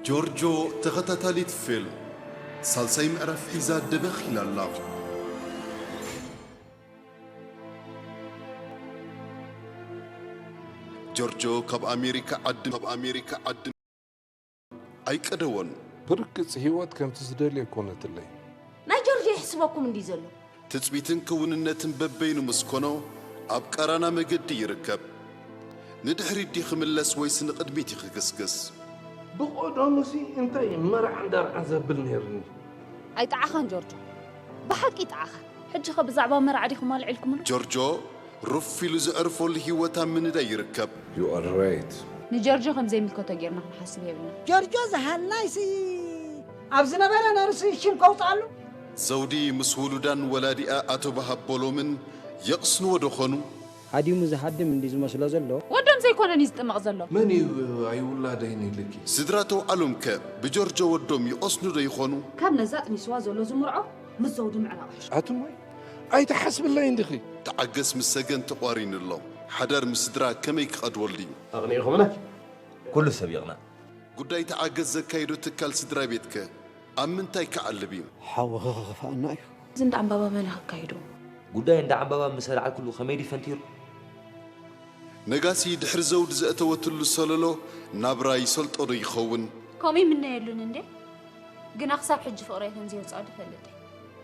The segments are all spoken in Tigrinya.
ጆርጆ ተኸታታሊት ፊልም ሳልሳይ ምዕራፍ ሒዛ ደበኽ ኢላ ኣላ። ጆርጆ ካብ ኣሜሪካ ዓዲ፣ ካብ ኣሜሪካ ዓዲ ኣይቀደዎን። ብርግጽ ህይወት ከምቲ ዝደልዮ ኣይኮነትለይ። ናይ ጆርጆ ይሕስበኩም እንዲ ዘሎ። ትጽቢትን ክውንነትን በበይኑ ምስ ኮኖ፣ ኣብ ቀራና መገዲ ይርከብ። ንድሕሪት ድዩ ክምለስ ወይስ ንቕድሚት እዩ ክግስግስ? ብቐደሙሲ እንታይ መርዓን ደርዓን ዘብል ነይሩኒ። ኣይጠዓኻን ጆርጆ፣ ብሓቂ ይጠዓኻ። ሕጂ ኸ ብዛዕባ መርዓ ዲኹም ኣልዒልኩምሉ? ጆርጆ ሩፍ ኢሉ ዘዕርፈሉ ህይወት ኣብ ምንዳይ ይርከብ። You are right. ንጀርጆ ከም ዘይምልከቶ ጌርና ክንሓስብ የብልና። ጀርጆ ዝሃልናይሲ ኣብ ዝነበረ ነርሲ ሽም ከውፅኣሉ። ዘውዲ ምስ ውሉዳን ወላዲኣ ኣቶ በሃቦሎምን የቕስንዎ ዶ ኾኑ? ሃዲሙ ዝሃድም እንዲ ዝመስሎ ዘሎ። ወዶም ዘይኮነን እዩ ዝጥመቕ ዘሎ። መን እዩ ኣይውላደይን ኢልኪ? ስድራ ተውዓሎምከ ብጆርጆ ወዶም ይቐስኑ ዶ ይኾኑ? ካብ ነዛ ጥኒስዋ ዘሎ ዝምርዖ ምስ ዘውዲ ምዕራቕ ሕሹ። ኣቱማይ ኣይትሓስብለይ እንዲኺ። ተዓገስ ምስ ሰገን ተቋሪኑ ኣሎ። ሓዳር ምስ ስድራ ከመይ ክቐድወሉ እዩ? ኣቕኒዕኹምና ኩሉ ሰብ ይቕናእ። ጉዳይ ተዓገስ ዘካይዶ ትካል ስድራ ቤትከ ኣብ ምንታይ ክዓልብ እዩ? ሓውኺ ክኸፍኣና እዩ። እዚ እንዳ ዕምባባ መን ከካይዶ? ጉዳይ እንዳ ዕምባባ ምስ ኣልዓልኩሉ ከመይ ድዩ ፈንቲሩ? ነጋሲ ድሕሪ ዘውዲ ዘእተወትሉ ሰለሎ ናብራ ይሰልጦ ዶ ይኸውን? ከምኡ ይምነየሉን እንዴ? ግና ክሳብ ሕጂ ፍቕረይ ከም ዘይወጽኣ ድፈልጥ እየ።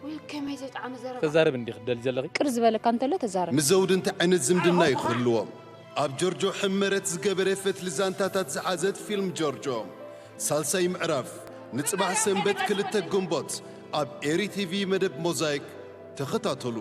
ወይ ከመይ ዘይጠዓመ ዘረባ። ተዛረብ እንዲኺ ትደሊ ዘለኺ? ቅር ዝበለካ እንተሎ ተዛረብ። ምስ ዘውዲ እንታይ ዓይነት ዝምድና እዩ ክህልዎ? ኣብ ጆርጆ ሕመረት ዝገበረ ፈትሊ ዛንታታት ዝሓዘት ፊልም ጆርጆ ሳልሳይ ምዕራፍ ንጽባሕ ሰንበት ክልተ ግንቦት ኣብ ኤሪ ቲቪ መደብ ሞዛይክ ተኸታተሉ።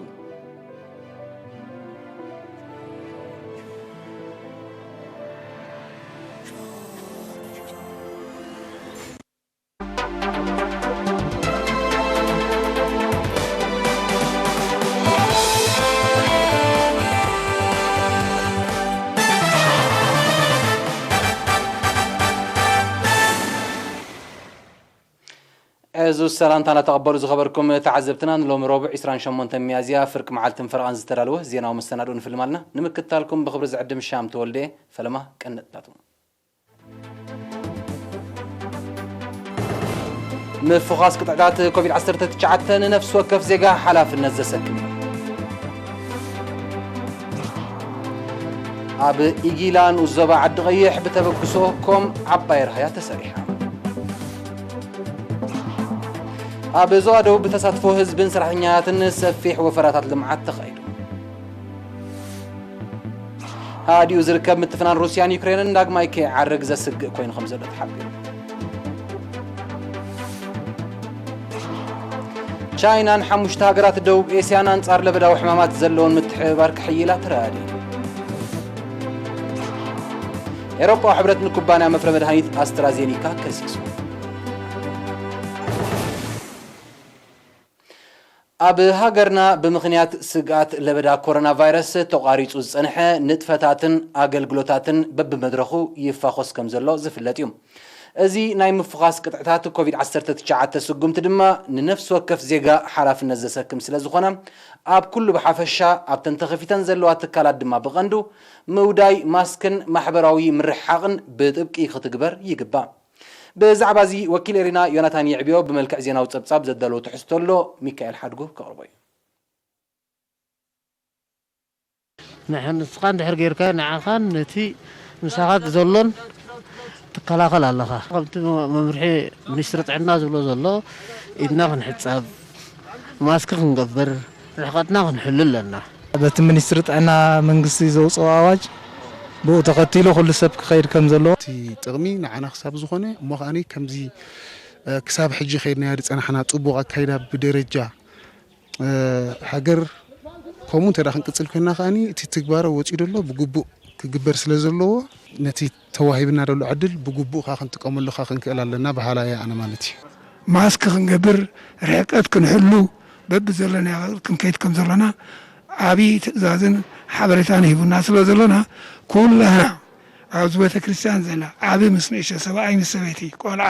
ዕዙዝ ሰላምታና ተቐበሉ ዝኸበርኩም ተዓዘብትና፣ ንሎሚ ረቡዕ ዕስራን ሸሞንተን ሚያዝያ ፍርቂ መዓልትን ፈረቓን ዝተዳለወ ዜናዊ መሰናድኦ ንፍልም ኣለና። ንምክትታልኩም ብኽብሪ ዝዕድም ሻም ተወልደ። ፈለማ ቀንጥታቱ። ምፍዃስ ቅጥዕታት ኮቪድ ዓሰርተ ትሽዓተ ንነፍሲ ወከፍ ዜጋ ሓላፍነት ዘሰክም እዩ። ኣብ ኢጊላ ንኡስ ዞባ ዓዲ ቀይሕ ብተበግሶ ኮም ዓባይ ራህያ ተሰሪሓ። ኣብ ዞባ ደቡብ ብተሳትፎ ህዝብን ሰራሕተኛታትን ሰፊሕ ወፈራታት ልምዓት ተኻይዱ። ሃዲኡ ዝርከብ ምትፍናን ሩስያን ዩክሬንን ዳግማይ ከይዓርግ ዘስግእ ኮይኑ ከም ዘሎ ተሓቢሩ። ቻይናን ሓሙሽተ ሃገራት ደቡብ ኤስያን ኣንጻር ለበዳዊ ሕማማት ዘለውን ምትሕብባር ክሕይላ ተራድዩ። ኤውሮጳዊ ሕብረት ንኩባንያ መፍረ መድሃኒት ኣስትራዜኒካ ከሲሱ። ኣብ ሃገርና ብምኽንያት ስግኣት ለበዳ ኮሮና ቫይረስ ተቋሪጹ ዝጸንሐ ንጥፈታትን ኣገልግሎታትን በብመድረኹ ይፋኾስ ከም ዘሎ ዝፍለጥ እዩ። እዚ ናይ ምፍዃስ ቅጥዕታት ኮቪድ ዓሰርተ ትሽዓተ ስጉምቲ ድማ ንነፍሲ ወከፍ ዜጋ ሓላፍነት ዘሰክም ስለ ዝኾነ፣ ኣብ ኩሉ ብሓፈሻ ኣብተን ተኸፊተን ዘለዋ ትካላት ድማ ብቐንዱ ምውዳይ ማስክን ማሕበራዊ ምርሕሓቕን ብጥብቂ ክትግበር ይግባእ። ብዛዕባ እዚ ወኪል ኤሪና ዮናታን የዕብዮ ብመልክዕ ዜናዊ ጸብጻብ ዘዳለዎ ትሕዝቶ ኣሎ፣ ሚካኤል ሓድጉ ከቕርቦ እዩ። ንሕ-፣ ንስኻ እንድሕር ጌርካዮ ንዓኻን ነቲ ምሳኻ ዘሎን ትከላኸል ኣለኻ። ከምቲ መ-፣ መምርሒ ሚኒስትሪ ጥዕና ዝብሎ ዘሎ ኢድና ክንሕጸብ፣ ማስክ ክንገብር፣ ርሕቐትና ክንሕሉ ኣለና። በቲ ሚኒስትሪ ጥዕና መንግስቲ ዘውፅኦ ኣዋጅ ብኡ ተኸቲሉ ኩሉ ሰብ ክኸይድ ከም ዘለዎ። እቲ ጥቕሚ ንዓና ክሳብ ዝኾነ እሞ ከኣኒ ከምዚ፣ እ፣ ክሳብ ሕጂ ከይድናዮ ዝጸናሕና ጽቡቕ ኣካይዳ ብደረጃ፣ እ፣ ሃገር ከምኡ እንተ ደኣ ክንቅጽል ኮይንና ከኣኒ እቲ ትግባረ ወጺኡ ዘሎ ብግቡእ ክግበር ስለ ዘለዎ ነቲ ተዋሂብና ዘሎ ዕድል ብግቡእ ከኣ ክንጥቀመሉ ከኣ ክንክእል ኣለና በሃላይ እየ ኣነ ማለት እዩ። ማስክ ክንገብር፣ ርሕቀት ክንሕሉ፣ በብዘለናዮ ክንከይድ ከም ዘሎና ዓብዪ ትእዛዝን ሓበሬታን ሂቡና ስለ ዘሎና፣ ኩላህና ኣብዚ ቤተ ክርስቲያን ዘለና ዓቢ ምስ ንእሽቶ፣ ሰብኣይ ምስ ሰበይቲ፣ ቆልዓ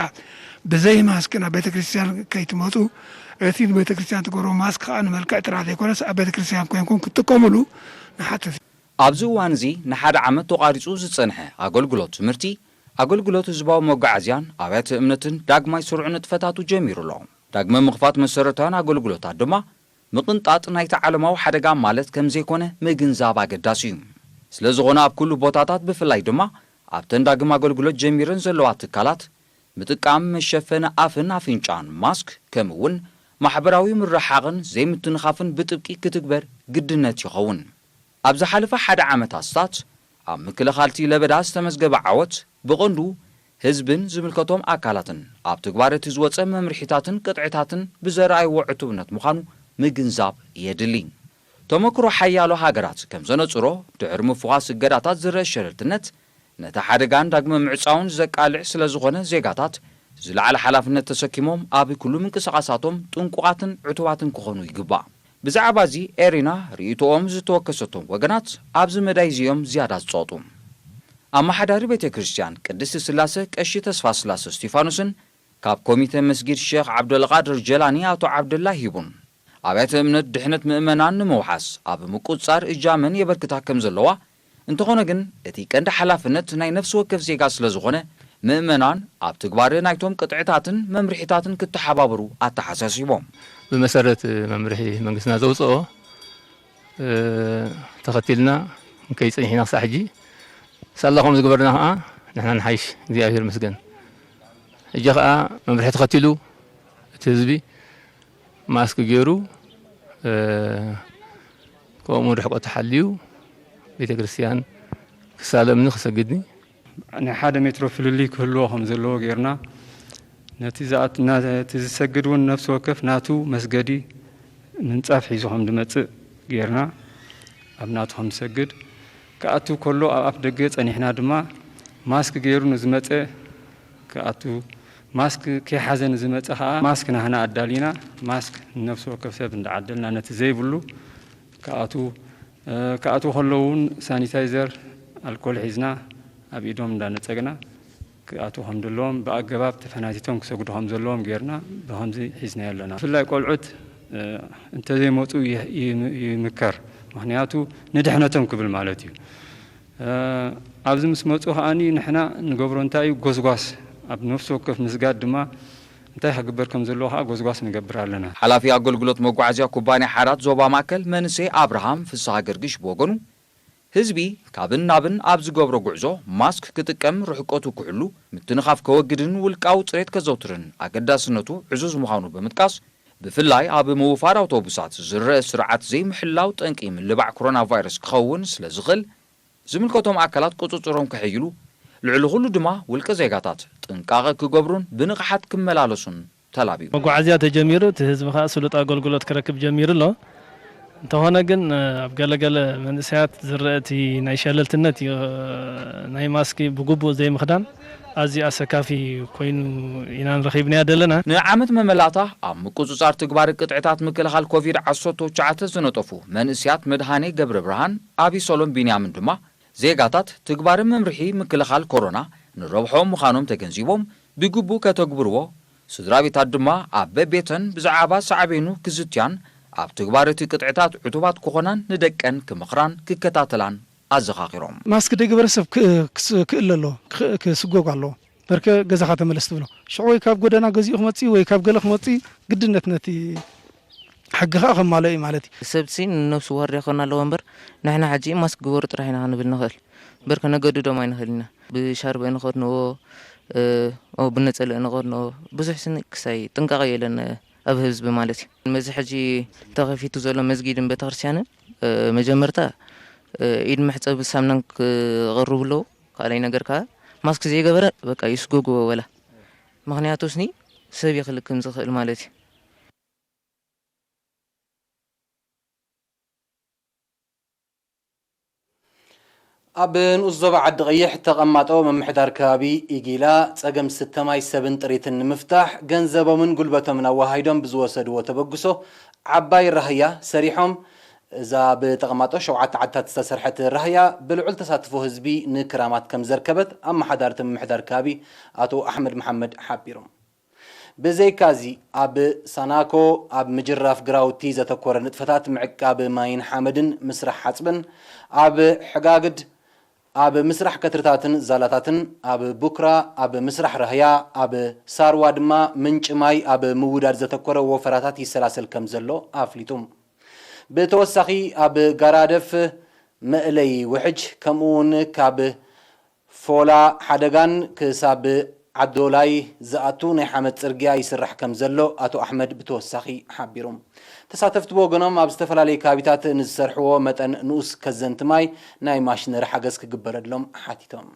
ብዘይ ማስክ ናብ ቤተ ክርስቲያን ከይትመጹ፣ እቲ ቤተ ክርስቲያን ትገብሮ ማስክ ከኣ ንመልክዕ ጥራሕ ዘይኮነስ ኣብ ቤተ ክርስቲያን ኮይንኩም ክትጥቀሙሉ ንሓትት። ኣብዚ እዋን እዚ ንሓደ ዓመት ተቋሪጹ ዝጸንሐ ኣገልግሎት ትምህርቲ ኣገልግሎት ህዝባዊ መጓዓዝያን ኣብያተ እምነትን ዳግማይ ስሩዕ ንጥፈታቱ ጀሚሩ ኣሎ። ዳግመ ምኽፋት መሰረታውያን ኣገልግሎታት ድማ ምቕንጣጥ ናይቲ ዓለማዊ ሓደጋ ማለት ከም ዘይኮነ ምግንዛብ ኣገዳሲ እዩ። ስለ ዝኾነ ኣብ ኩሉ ቦታታት ብፍላይ ድማ ኣብተን ዳግም ኣገልግሎት ጀሚረን ዘለዋ ትካላት ምጥቃም መሸፈኒ ኣፍን ኣፍንጫን ማስክ ከምኡ እውን ማሕበራዊ ምርሓቕን ዘይምትንኻፍን ብጥብቂ ክትግበር ግድነት ይኸውን። ኣብ ዝሓለፈ ሓደ ዓመት ኣስታት ኣብ ምክልኻል እቲ ለበዳ ዝተመዝገበ ዓወት ብቐንዱ ህዝብን ዝምልከቶም ኣካላትን ኣብ ትግባረ እቲ ዝወፀ መምርሒታትን ቅጥዕታትን ብዘርኣይዎ ዕቱብነት ምዃኑ ምግንዛብ የድሊ። ተመክሮ ሓያሎ ሃገራት ከም ዘነፅሮ ድሕሪ ምፍዃስ እገዳታት ዝረአ ሸለልትነት ነቲ ሓደጋን ዳግመ ምዕፃውን ዘቃልዕ ስለ ዝኾነ ዜጋታት ዝለዓለ ሓላፍነት ተሰኪሞም ኣብ ኩሉ ምንቅስቓሳቶም ጥንቁቓትን ዕቱባትን ክኾኑ ይግባእ። ብዛዕባ እዚ ኤሪና ርእይቶኦም ዝተወከሰቶም ወገናት ኣብዚ መዳይ እዚኦም ዝያዳ ዝጸቕጡ። ኣመሓዳሪ ቤተ ክርስቲያን ቅድስቲ ስላሰ ቀሺ ተስፋ ስላሰ እስቲፋኖስን ካብ ኮሚተ መስጊድ ሼኽ ዓብደልቃድር ጀላኒ ኣቶ ዓብደላ ሂቡን ኣብያተ እምነት ድሕነት ምእመናን ንምውሓስ ኣብ ምቁጽጻር እጃመን የበርክታ ከም ዘለዋ፣ እንተኾነ ግን እቲ ቀንዲ ሓላፍነት ናይ ነፍሲ ወከፍ ዜጋ ስለ ዝኾነ ምእመናን ኣብ ትግባር ናይቶም ቅጥዕታትን መምርሒታትን ክተሓባበሩ ኣተሓሳሲቦም። ብመሰረት መምርሒ መንግስትና ዘውፅኦ ተኸቲልና ከይፀኒሕና ክሳዕ ሕጂ ሳላ ከምኡ ዝገበርና ከዓ ንሕና ንሓይሽ እግዚኣብሔር ይመስገን። ሕጂ ከዓ መምርሒ ተኸቲሉ እቲ ህዝቢ ማስክ ገይሩ ከምኡ ርሕቆ ተሓልዩ ቤተ ክርስቲያን ክሳለምኒ ክሰግድኒ ናይ ሓደ ሜትሮ ፍልልይ ክህልዎ ከም ዘለዎ ጌርና ነቲ ዝኣት- ና- እቲ ዝሰግድ እውን ነፍሲ ወከፍ ናቱ መስገዲ ምንጻፍ ሒዙ ከም ዝመጽእ ጌርና ኣብ ናቱ ከም ዝሰግድ ክኣቱ ከሎ ኣብ ኣፍ ደገ ጸኒሕና ድማ ማስክ ገይሩ ንዝመጸ ክኣቱ ማስክ ከይሓዘ ንዝመጸ ከዓ ማስክ ናህና ኣዳሊና ማስክ ንነፍሲ ወከፍ ሰብ እንዳዓደልና ነቲ ዘይብሉ ክኣቱ ክኣትዉ ከለዉ እውን ሳኒታይዘር ኣልኮል ሒዝና ኣብ ኢዶም እንዳነፀግና ክኣትዉ ከም ዘለዎም ብኣገባብ ተፈናቲቶም ክሰግዱ ከም ዘለዎም ጌርና ብከምዚ ሒዝናዮ ኣለና። ብፍላይ ቆልዑት እንተዘይመፁ ይምከር፣ ምክንያቱ ንድሕነቶም ክብል ማለት እዩ። ኣብዚ ምስ መፁ ከዓኒ ንሕና ንገብሮ እንታይ እዩ? ጎስጓስ ኣብ ነፍሲ ወከፍ ምስጋድ ድማ እንታይ ክግበር ከም ዘለዎ ከዓ ጎስጓስ ንገብር ኣለና። ሓላፊ ኣገልግሎት መጓዓዝያ ኩባንያ ሓራት ዞባ ማእከል መንእሰይ ኣብርሃም ፍስሃ ገርግሽ ብወገኑ፣ ህዝቢ ካብን ናብን ኣብ ዝገብሮ ጉዕዞ ማስክ ክጥቀም፣ ርሕቀቱ ክሕሉ፣ ምትንኻፍ ከወግድን ውልቃዊ ጽሬት ከዘውትርን ኣገዳስነቱ ዕዙዝ ምዃኑ ብምጥቃስ፣ ብፍላይ ኣብ ምውፋር ኣውቶቡሳት ዝረአ ስርዓት ዘይምሕላው ጠንቂ ምልባዕ ኮሮና ቫይረስ ክኸውን ስለ ዝኽእል፣ ዝምልከቶም ኣካላት ቁጽጽሮም ከሐይሉ፣ ልዕሊ ኩሉ ድማ ውልቀ ዜጋታት ጥንቃቐ ክገብሩን ብንቕሓት ክመላለሱን ተላብዩ። መጓዓዝያ ተጀሚሩ፣ እቲ ህዝቢ ከኣ ስሉጥ ኣገልግሎት ክረክብ ጀሚሩ ኣሎ። እንተኾነ ግን፣ ኣብ ገለገለ መንእሰያት ዝረአ እቲ ናይ ሸለልትነት እዩ። ናይ ማስክ ብግቡእ ዘይምኽዳን ኣዝዩ ኣሰካፊ ኮይኑ ኢና ንረኺብናዮ ዘለና። ንዓመት መመላእታ ኣብ ምቁጽጻር ትግባረ ቅጥዕታት ምክልኻል ኮቪድ ዓሰርተ ትሽዓተ ዝነጠፉ መንእሰያት መድሃኔ ገብረብርሃን ኣቢሰሎም ቢንያምን ድማ፣ ዜጋታት ትግባረ መምርሒ ምክልኻል ኮሮና ንረብሖም ምዃኖም ተገንዚቦም ብግቡእ ከተግብርዎ፣ ስድራ ቤታት ድማ ኣብ በቤተን ብዛዕባ ሳዕቤኑ ክዝትያን ኣብ ትግባረ እቲ ቅጥዕታት ዕቱባት ክኾናን ንደቀን ክመኽራን ክከታተላን ኣዘኻኺሮም። ማስክ ዘይገበረ ሰብ ክ- ክስ- ክእለ ኣለዎ፣ ክኽ- ክስጎግ ኣለዎ። በርከ ገዛኻ ተመለስ ትብሎ። ሽዑ ወይ ካብ ጎደና ገዚኡ ክመጽእ ወይ ካብ ገለ ክመጽእ ግድነት ነቲ ሕጊ ኸኣ ከማልኦ እዩ ማለት እዩ። ሰብሲ ንነብሱ ዋርድያ ክኾን ኣለዎ እምበር፣ ንሕና ሕጂ ማስክ ግበሩ ጥራሕ ኢና ክንብል ንኽእል። እምበር ከነገድዶም ኣይንኽእል ኢና። ብሻርበ ንኸድንዎ፣ እ፣ ኦ፣ ብነጸልእ ንኸድንዎ፣ ብዙሕ ስኒ ክሳይ ጥንቃቐ የለን ኣብ ህዝቢ ማለት እዩ። መዚ ሕጂ ተኸፊቱ ዘሎ መስጊድን ቤተክርስትያንን፣ እ፣ መጀመርታ፣ እ፣ ኢድ መሕጸቢ ሳምናን ክቐርቡ ኣለዉ። ካልኣይ ነገር ከኣ ማስክ ዘይገበረ በቃ ይስጎግዎ ወላ። ምኽንያቱ ስኒ ሰብ ይኽልክም ዝኽእል ማለት እዩ። ኣብ ንኡስ ዞባ ዓዲ ቀይሕ ተቐማጦ ምምሕዳር ከባቢ ኢጊላ ጸገም ስተ ማይ ሰብን ጥሪትን ንምፍታሕ ገንዘቦምን ጉልበቶምን ኣወሃሂዶም ብዝወሰድዎ ተበግሶ ዓባይ ራህያ ሰሪሖም። እዛ ብተቐማጦ ሸውዓተ ዓድታት ዝተሰርሐት ራህያ ብልዑል ተሳትፎ ህዝቢ ንክራማት ከም ዘርከበት ኣመሓዳሪ እቲ ምምሕዳር ከባቢ ኣቶ ኣሕመድ መሓመድ ሓቢሮም። ብዘይካዚ ኣብ ሳናኮ ኣብ ምጅራፍ ግራውቲ ዘተኮረ ንጥፈታት ምዕቃብ ማይን ሓመድን ምስራሕ ሓፅብን ኣብ ሕጋግድ ኣብ ምስራሕ ከትርታትን ዛላታትን፣ ኣብ ቡክራ፣ ኣብ ምስራሕ ራህያ፣ ኣብ ሳርዋ ድማ ምንጪ ማይ ኣብ ምውዳድ ዘተኮረ ወፈራታት ይሰላሰል ከም ዘሎ ኣፍሊጡ። ብተወሳኺ ኣብ ጋራደፍ መእለይ ውሕጅ፣ ከምኡ እውን ካብ ፎላ ሓደጋን ክሳብ ዓዶላይ ዝኣቱ ናይ ሓመድ ጽርግያ ይስራሕ ከም ዘሎ ኣቶ ኣሕመድ ብተወሳኺ ሓቢሩ። ተሳተፍቲ ብወገኖም፣ ኣብ ዝተፈላለዩ ከባቢታት ንዝሰርሕዎ መጠን ንኡስ ከዘንቲ ማይ ናይ ማሽነሪ ሓገዝ ክግበረሎም ሓቲቶም።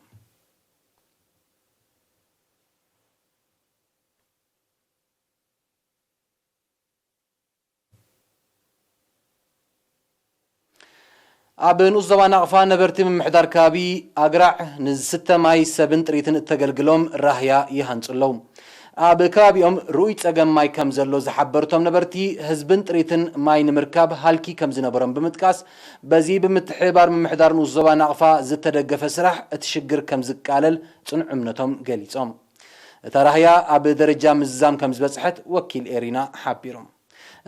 ኣብ ንኡስ ዞባ ናቕፋ ነበርቲ ምምሕዳር ከባቢ ኣግራዕ ንዝስተ ማይ ሰብን ጥሪትን እተገልግሎም ራህያ ይሃንጹ ኣለዉ። ኣብ ከባቢኦም ርኡይ ጸገም ማይ ከም ዘሎ ዝሓበሩ እቶም ነበርቲ፣ ህዝብን ጥሪትን ማይ ንምርካብ ሃልኪ ከም ዝነበሮም ብምጥቃስ፣ በዚ ብምትሕብባር ምምሕዳር ንኡስ ዞባ ናቕፋ ዝተደገፈ ስራሕ እቲ ሽግር ከም ዝቃለል ጽኑዕ እምነቶም ገሊጾም። እታ ራህያ ኣብ ደረጃ ምዝዛም ከም ዝበጽሐት ወኪል ኤሪና ሓቢሩ።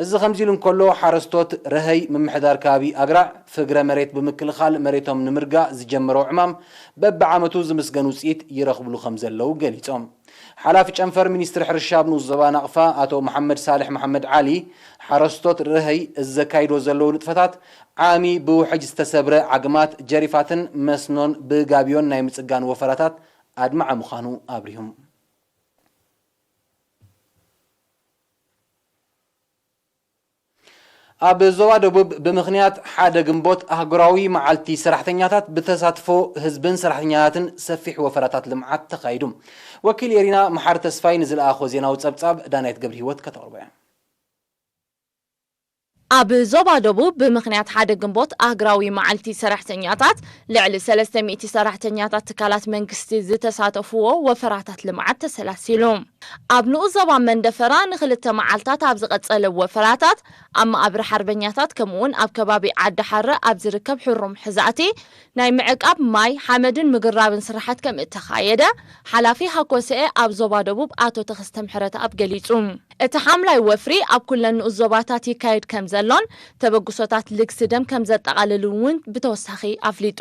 እዚ ከምዚ ኢሉ እንከሎ፣ ሓረስቶት ረሀይ ምምሕዳር ከባቢ ኣግራዕ ፍግረ መሬት ብምክልኻል መሬቶም ንምርጋእ ዝጀመረው ዕማም በብዓመቱ ዝምስገን ውፅኢት ይረኽብሉ ከም ዘለዉ ገሊጾም። ሓላፊ ጨንፈር ሚኒስትሪ ሕርሻ ኣብ ንኡስ ዞባ ናቕፋ ኣቶ መሓመድ ሳልሕ መሓመድ ዓሊ፣ ሓረስቶት ረሀይ እዚ ዘካይዶ ዘለዉ ንጥፈታት ዓሚ ብውሕጅ ዝተሰብረ ዓግማት፣ ጀሪፋትን መስኖን ብጋቢዮን ናይ ምጽጋን ወፈራታት ኣድማዒ ምዃኑ ኣብሪሁም። ኣብ ዞባ ደቡብ ብምኽንያት ሓደ ግንቦት ኣህጉራዊ መዓልቲ ሰራሕተኛታት ብተሳትፎ ህዝብን ሰራሕተኛታትን ሰፊሕ ወፈራታት ልምዓት ተኻይዱ። ወኪል ኤሪና መሓሪ ተስፋይ ንዝለኣኾ ዜናዊ ጸብጻብ ዳናይት ገብረ ህይወት ከተቕርቦ እያ። ኣብ ዞባ ደቡብ ብምኽንያት ሓደ ግንቦት ኣህጉራዊ መዓልቲ ሰራሕተኛታት ልዕሊ ሰለስተ ሚእቲ ሰራሕተኛታት ትካላት መንግስቲ ዝተሳተፍዎ ወፈራታት ልምዓት ተሰላሲሉ። ኣብ ንኡስ ዞባ መንደፈራ ንኽልተ መዓልታት ኣብ ዝቐጸለ ወፈራታት ኣብ መቓብር ሓርበኛታት ከምኡውን ኣብ ከባቢ ዓዲ ሓረ ኣብ ዝርከብ ሕሩም ሕዛእቲ ናይ ምዕቃብ ማይ፣ ሓመድን ምግራብን ስራሓት ከም እተኻየደ ሓላፊ ሃኮሰኤ ኣብ ዞባ ደቡብ ኣቶ ተኸስተ ምሕረተኣብ ገሊጹ። እቲ ሓምላይ ወፍሪ ኣብ ኩለን ንኡስ ዞባታት ይካየድ ከም ዘሎን ተበግሶታት ልግሲ ደም ከም ዘጠቓልል እውን ብተወሳኺ ኣፍሊጡ።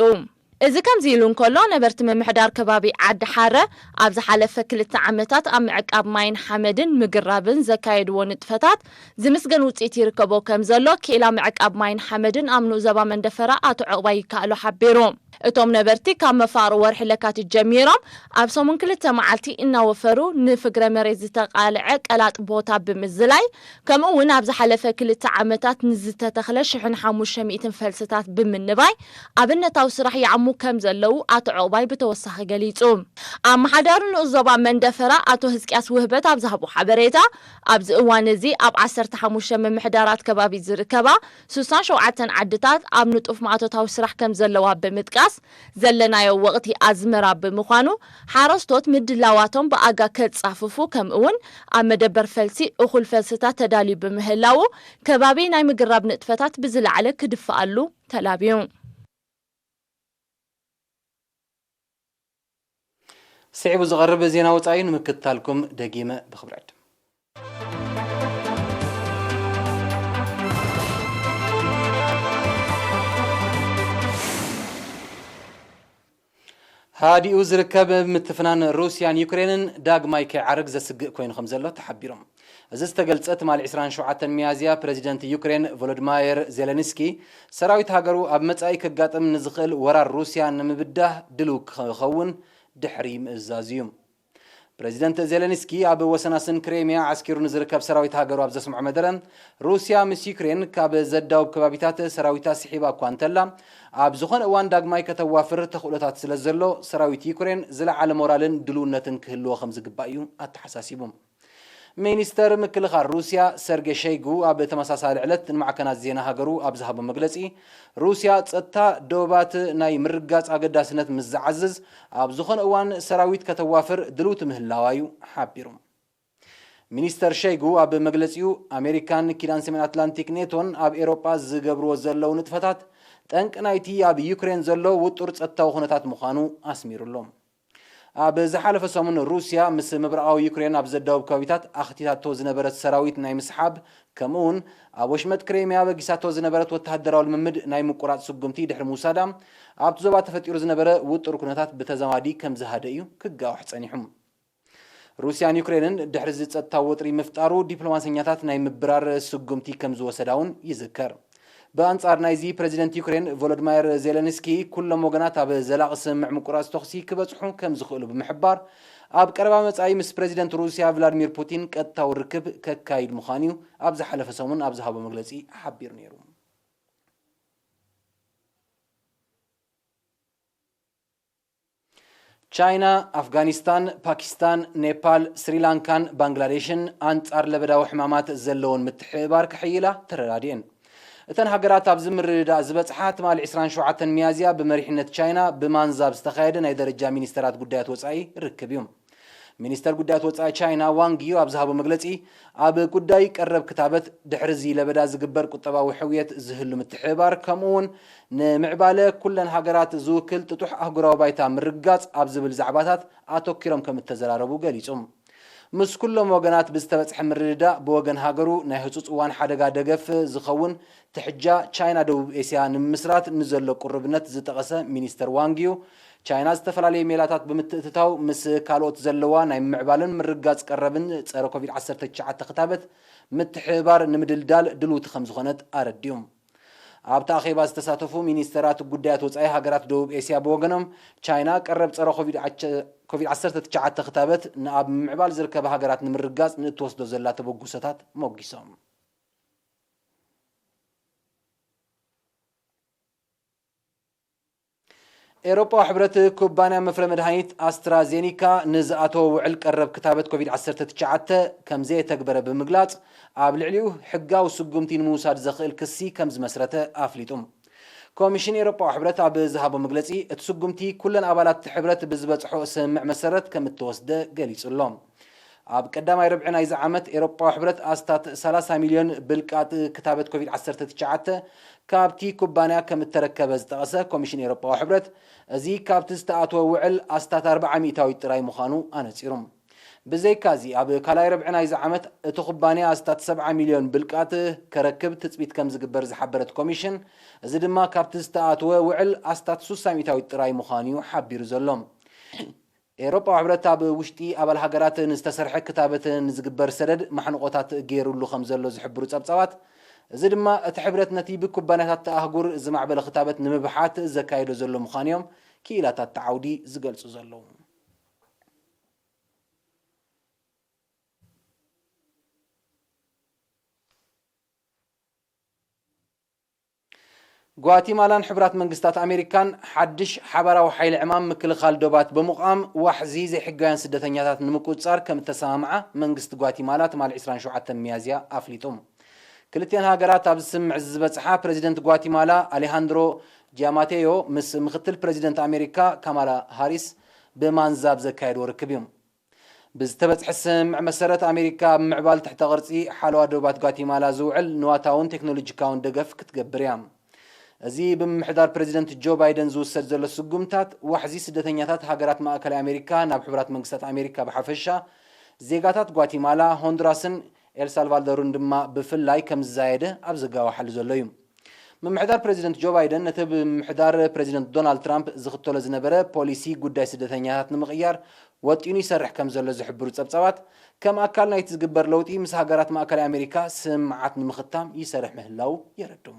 እዚ ከምዚ ኢሉ እንከሎ፣ ነበርቲ ምምሕዳር ከባቢ ዓዲ ሓረ ኣብ ዝሓለፈ ክልተ ዓመታት ኣብ ምዕቃብ ማይን ሓመድን ምግራብን ዘካየድዎ ንጥፈታት ዝምስገን ውፅኢት ይርከቦ ከም ዘሎ ክኢላ ምዕቃብ ማይን ሓመድን ኣብ ንኡስ ዞባ መንደፈራ ኣቶ ዕቑባይ ይከኣሎ ሓቢሩ። እቶም ነበርቲ ካብ መፋቕሮ ወርሒ ለካቲት ጀሚሮም ኣብ ሰሙን ክልተ መዓልቲ እናወፈሩ ንፍግረ መሬት ዝተቓልዐ ቀላጥ ቦታ ብምዝላይ፣ ከምኡ እውን ኣብ ዝሓለፈ ክልተ ዓመታት ንዝተተኽለ ሽሕን ሓሙሽተ ሚእትን ፈልስታት ብምንባይ ኣብነታዊ ስራሕ ይዓሙ ከም ዘለዉ ኣቶ ዕቑባይ ብተወሳኺ ገሊጹ። ኣመሓዳሪ ንኡስ ዞባ መንደፈራ ኣቶ ህዝቅያስ ውህበት ኣብ ዝሃቦ ሓበሬታ፣ ኣብዚ እዋን እዚ ኣብ ዓሰርተ ሓሙሽተ ምምሕዳራት ከባቢ ዝርከባ ስሳን ሸውዓተን ዓድታት ኣብ ንጡፍ ማእቶታዊ ስራሕ ከም ዘለዋ ብምጥቃስ፣ ዘለናዮ ወቕቲ ኣዝመራ ብምዃኑ፣ ሓረስቶት ምድላዋቶም ብኣጋ ከጻፍፉ፣ ከምኡውን ኣብ መደበር ፈልሲ እኹል ፈልስታት ተዳልዩ ብምህላዉ፣ ከባቢ ናይ ምግራብ ንጥፈታት ብዝለዓለ ክድፍኣሉ ተላብዩ። ስዒቡ ዝቐርብ ዜና ወጻኢ ንምክትታልኩም ደጊመ ብኽብሪ ዕድም። ሃዲኡ ዝርከብ ምትፍናን ሩስያን ዩክሬንን ዳግማይ ከይዓርግ ዘስግእ ኮይኑ ከም ዘሎ ተሓቢሮም። እዚ ዝተገልጸ ትማሊ ዕስራን ሸውዓተን ሚያዝያ፣ ፕረዚደንት ዩክሬን ቮሎድማየር ዜለንስኪ፣ ሰራዊት ሃገሩ ኣብ መጻኢ ከጋጥም ንዝኽእል ወራር ሩስያ ንምብዳህ ድልው ክኸውን ድሕሪ ምእዛዙ እዩ። ፕረዚደንት ዜለንስኪ ኣብ ወሰናስን ክሬምያ ዓስኪሩ ንዝርከብ ሰራዊት ሃገሩ ኣብ ዘስምዖ መደረ፣ ሩስያ ምስ ዩክሬን ካብ ዘዳውብ ከባቢታት ሰራዊታ ስሒባ እኳ እንተላ፣ ኣብ ዝኾነ እዋን ዳግማይ ከተዋፍር ተኽእሎታት ስለ ዘሎ፣ ሰራዊት ዩክሬን ዝለዓለ ሞራልን ድልውነትን ክህልዎ ከም ዝግባእ እዩ ኣተሓሳሲቡ። ሚኒስተር ምክልኻል ሩስያ ሰርጌ ሸይጉ ኣብ ተመሳሳሊ ዕለት ንማዕከናት ዜና ሃገሩ ኣብ ዝሃቦ መግለጺ፣ ሩስያ ጸጥታ ዶባት ናይ ምርግጋጽ ኣገዳስነት ምስ ዝዓዝዝ፣ ኣብ ዝኾነ እዋን ሰራዊት ከተዋፍር ድልውቲ ምህላዋ እዩ ሓቢሩ። ሚኒስተር ሸይጉ ኣብ መግለጺኡ፣ ኣሜሪካን ኪዳን ሰሜን ኣትላንቲክ ኔቶን ኣብ ኤውሮጳ ዝገብርዎ ዘለዉ ንጥፈታት ጠንቂ ናይቲ ኣብ ዩክሬን ዘሎ ውጡር ጸጥታዊ ኩነታት ምዃኑ ኣስሚሩሉ። ኣብ ዝሓለፈ ሰሙን ሩስያ ምስ ምብራቓዊ ዩክሬን ኣብ ዘዳውብ ከባቢታት ኣኽቲታቶ ዝነበረት ሰራዊት ናይ ምስሓብ፣ ከምኡውን ኣብ ወሽመጥ ክሬምያ በጊሳቶ ዝነበረት ወተሃደራዊ ልምምድ ናይ ምቁራጽ ስጉምቲ ድሕሪ ምውሳዳ፣ ኣብቲ ዞባ ተፈጢሩ ዝነበረ ውጥር ኩነታት ብተዛማዲ ከም ዝሃደ እዩ ክጋዋሕ ጸኒሑ። ሩስያን ዩክሬንን ድሕሪ እዚ ጸጥታዊ ወጥሪ ምፍጣሩ፣ ዲፕሎማሰኛታት ናይ ምብራር ስጉምቲ ከም ዝወሰዳ እውን ይዝከር። ብኣንጻር ናይዚ፣ ፕረዚደንት ዩክሬን ቮሎድማይር ዜለንስኪ፣ ኩሎም ወገናት ኣብ ዘላቒ ስምምዕ ምቁራጽ ተኹሲ ክበጽሑ ከም ዝኽእሉ ብምሕባር፣ ኣብ ቀረባ መጻኢ ምስ ፕረዚደንት ሩስያ ቭላድሚር ፑቲን ቀጥታዊ ርክብ ከካይድ ምዃኑ እዩ ኣብ ዝሓለፈ ሰሙን ኣብ ዝሃቦ መግለጺ ሓቢሩ ነይሩ። ቻይና፣ ኣፍጋኒስታን፣ ፓኪስታን፣ ኔፓል፣ ስሪላንካን ባንግላዴሽን ኣንጻር ለበዳዊ ሕማማት ዘለወን ምትሕብባር ክሕይላ ተረዳዲኤን። እተን ሃገራት ኣብዚ ምርድዳእ ዝበጽሓ ትማሊ ዕስራን ሸውዓተን ሚያዝያ ብመሪሕነት ቻይና ብማንዛብ ዝተኻየደ ናይ ደረጃ ሚኒስተራት ጉዳያት ወጻኢ ርክብ እዩ። ሚኒስተር ጉዳያት ወጻኢ ቻይና ዋንግ ዩ ኣብ ዝሃቦ መግለጺ፣ ኣብ ጉዳይ ቀረብ ክታበት፣ ድሕሪ እዚ ለበዳ ዝግበር ቁጠባዊ ሕውየት ዝህሉ ምትሕብባር፣ ከምኡ እውን ንምዕባለ ኩለን ሃገራት ዝውክል ጥጡሕ ኣህጉራዊ ባይታ ምርግጋጽ ኣብ ዝብል ዛዕባታት ኣተኲሮም ከም እተዘራረቡ ገሊጹ። ምስ ኩሎም ወገናት ብዝተበጽሐ ምርድዳእ፣ ብወገን ሃገሩ ናይ ህጹጽ እዋን ሓደጋ ደገፍ ዝኸውን ትሕጃ ቻይና ደቡብ ኤስያ ንምምስራት ንዘሎ ቅሩብነት ዝጠቐሰ ሚኒስተር ዋንግ ዩ፣ ቻይና ዝተፈላለዩ ሜላታት ብምትእትታው ምስ ካልኦት ዘለዋ ናይ ምምዕባልን ምርግጋጽ ቀረብን ጸረ ኮቪድ ዓሰርተ ትሽዓተ ክታበት ምትሕብባር ንምድልዳል ድልውቲ ከም ዝኾነት ኣረዲኡ። ኣብቲ ኣኼባ ዝተሳተፉ ሚኒስተራት ጉዳያት ወጻኢ ሃገራት ደቡብ ኤስያ ብወገኖም፣ ቻይና ቀረብ ጸረ ኮቪድ ዓሰርተ ትሽዓተ ክታበት ንኣብ ምምዕባል ዝርከባ ሃገራት ንምርግጋጽ ንእትወስዶ ዘላ ተበግሶታት ሞጊሶም። ኤውሮጳዊ ሕብረት ኩባንያ መፍረ መድሃኒት ኣስትራዜኒካ ንዝኣተወ ውዕል ቀረብ ክታበት ኮቪድ ዓሰርተ ትሽዓተ ከም ዘየተግበረ ብምግላጽ፣ ኣብ ልዕሊኡ ሕጋዊ ስጉምቲ ንምውሳድ ዘኽእል ክሲ ከም ዝመስረተ ኣፍሊጡ። ኮሚሽን ኤውሮጳዊ ሕብረት ኣብ ዝሃቦ መግለጺ፣ እቲ ስጉምቲ ኩለን ኣባላት እቲ ሕብረት ብዝበጽሖ ስምምዕ መሰረት ከም እተወስደ ገሊጹ ኣሎ። ኣብ ቀዳማይ ርብዒ ናይዚ ዓመት፣ ኤውሮጳዊ ሕብረት ኣስታት ሰላሳ ሚልዮን ብልቃጥ ክታበት ኮቪድ ዓሰርተ ትሽዓተ ካብቲ ኩባንያ ከም እተረከበ ዝጠቐሰ ኮሚሽን ኤውሮጳዊ ሕብረት፣ እዚ ካብቲ ዝተኣትወ ውዕል ኣስታት ኣርብዓ ሚእታዊት ጥራይ ምዃኑ ኣነጺሩ። ብዘይካዚ፣ ኣብ ካልኣይ ርብዒ ናይዚ ዓመት፣ እቲ ኩባንያ ኣስታት ሰብዓ ሚልዮን ብልቃጥ ከረክብ ትጽቢት ከም ዝግበር ዝሓበረት ኮሚሽን፣ እዚ ድማ ካብቲ ዝተኣትወ ውዕል ኣስታት ሱሳ ሚእታዊት ጥራይ ምዃኑ እዩ ሓቢሩ ዘሎ። ኤውሮጳዊ ሕብረት ኣብ ውሽጢ ኣባል ሃገራት ንዝተሰርሐ ክታበት ንዝግበር ሰደድ ማሕንቖታት ገይሩሉ ከም ዘሎ ዝሕብሩ ጸብጻባት፣ እዚ ድማ እቲ ሕብረት ነቲ ብኩባንያታት እታ ኣህጉር ዝማዕበለ ክታበት ንምብሓት ዘካይዶ ዘሎ ምዃኑ እዮም ክኢላታት እቲ ዓውዲ ዝገልጹ ዘለዉ። ጓቲማላን ሕቡራት መንግስታት ኣሜሪካን ሓድሽ ሓባራዊ ሓይሊ ዕማም ምክልኻል ዶባት ብምቋም ዋሕዚ ዘይሕጋውያን ስደተኛታት ንምቁጽጻር ከም እተሰማምዓ መንግስቲ ጓቲማላ ትማሊ ዕስራን ሸውዓተን ሚያዝያ ኣፍሊጡ። ክልቲኣን ሃገራት ኣብዚ ስምምዕ እዚ ዝበጽሓ ፕረዚደንት ጓቲማላ ኣሌሃንድሮ ጂያማቴዮ ምስ ምክትል ፕረዚደንት ኣሜሪካ ካማላ ሃሪስ ብማንዛብ ዘካየድዎ ርክብ እዩ። ብዝተበጽሐ ስምምዕ መሰረት፣ ኣሜሪካ ኣብ ምዕባል ትሕተ ቅርጺ ሓለዋ ዶባት ጓቲማላ ዝውዕል ንዋታውን ቴክኖሎጂካውን ደገፍ ክትገብር እያ። እዚ ብምምሕዳር ፕረዚደንት ጆ ባይደን ዝውሰድ ዘሎ ስጉምታት፣ ዋሕዚ ስደተኛታት ሃገራት ማእከላይ ኣሜሪካ ናብ ሕቡራት መንግስታት ኣሜሪካ ብሓፈሻ፣ ዜጋታት ጓቲማላ፣ ሆንዱራስን ኤልሳልቫዶርን ድማ ብፍላይ ከም ዝዛየደ ኣብ ዘጋወሓሉ ዘሎ እዩ። ምምሕዳር ፕረዚደንት ጆ ባይደን ነቲ ብምምሕዳር ፕረዚደንት ዶናልድ ትራምፕ ዝኽተሎ ዝነበረ ፖሊሲ ጉዳይ ስደተኛታት ንምቕያር ወጢኑ ይሰርሕ ከም ዘሎ ዝሕብሩ ጸብጻባት፣ ከም ኣካል ናይቲ ዝግበር ለውጢ ምስ ሃገራት ማእከላይ ኣሜሪካ ስምምዓት ንምኽታም ይሰርሕ ምህላዉ የረድኡ።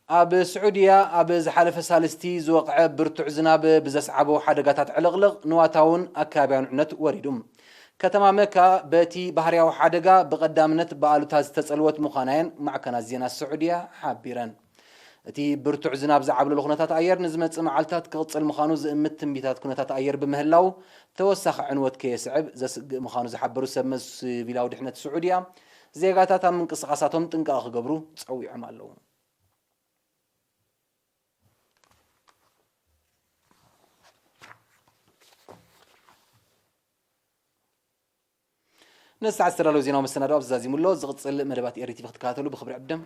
ኣብ ስዑድያ ኣብ ዝሓለፈ ሳልስቲ ዝወቕዐ ብርቱዕ ዝናብ ብዘስዓቦ ሓደጋታት ዕልቕልቕ ንዋታውን ኣከባብያውን ዕነት ወሪዱ። ከተማ መካ በቲ ባህርያዊ ሓደጋ ብቐዳምነት ብኣሉታ ዝተጸልወት ምዃናየን ማዕከናት ዜና ስዑድያ ሓቢረን። እቲ ብርቱዕ ዝናብ ዝዓብለሎ ኩነታት ኣየር ንዝመጽእ መዓልታት ክቕጽል ምዃኑ ዝእምት ትንቢታት ኩነታት ኣየር ብምህላው፣ ተወሳኺ ዕንወት ከየስዕብ ዘስግእ ምዃኑ ዝሓበሩ ሰብ መዚ ሲቪላዊ ድሕነት ስዑድያ፣ ዜጋታት ኣብ ምንቅስቓሳቶም ጥንቃቐ ክገብሩ ጸዊዖም ኣለዉ። ንሰዓት ዝተዳለወ ዜናዊ መሰናዶ ኣብዚ ዛዚሙ ኣሎ። ዝቕጽል መደባት ኤሪ ቲቪ ክትከታተሉ ብኽብሪ ዕድም።